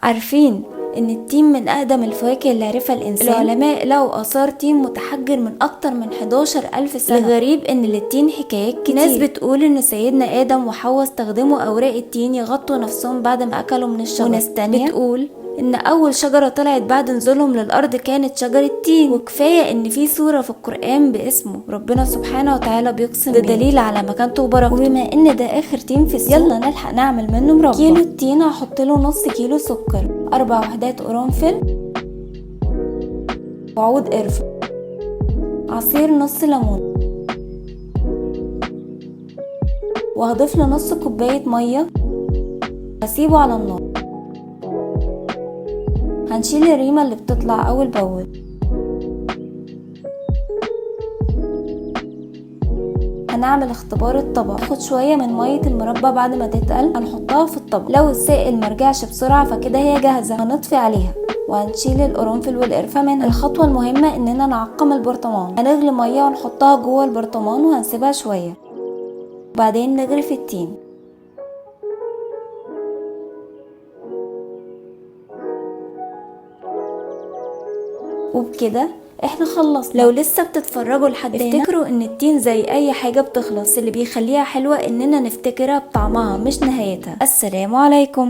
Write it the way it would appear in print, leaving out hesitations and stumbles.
عارفين ان التين من اقدم الفواكه اللي عرفها الانسان؟ العلماء لقوا اثار تين متحجر من اكتر من 11 الف سنة. الغريب ان للتين حكايات كتير. ناس بتقول ان سيدنا ادم وحواء استخدموا اوراق التين يغطوا نفسهم بعد ما اكلوا من الشجر، وناس تانية بتقول ان اول شجرة طلعت بعد نزولهم للارض كانت شجرة تين. وكفاية ان في سورة في القرآن باسمه ربنا سبحانه وتعالى بيقسم ده دليل على مكانته وبركته. وبما ان ده اخر تين في السوق، يلا نلحق نعمل منه مربى. كيلو التين هحط له نص كيلو سكر، 4 وحدات قرنفل، وعود قرفة، عصير نص ليمون، وهضيف له نص كوباية مية. هسيبه على النار. هنشيل الريمة اللي بتطلع أول بأول. هنعمل اختبار الطبق. ناخد شوية من مية المربى بعد ما تتقل هنحطها في الطبق. لو السائل مرجعش بسرعة فكده هي جاهزة، هنطفي عليها وهنشيل القرنفل والقرفة منها. الخطوة المهمة اننا نعقم البرطمان. هنغلي مية ونحطها جوه البرطمان وهنسيبها شوية، وبعدين نغرف التين. وبكده احنا خلصنا. لو لسه بتتفرجوا لحد هنا، افتكروا ان التين زي اي حاجة بتخلص، اللي بيخليها حلوة اننا نفتكرها بطعمها مش نهايتها. السلام عليكم.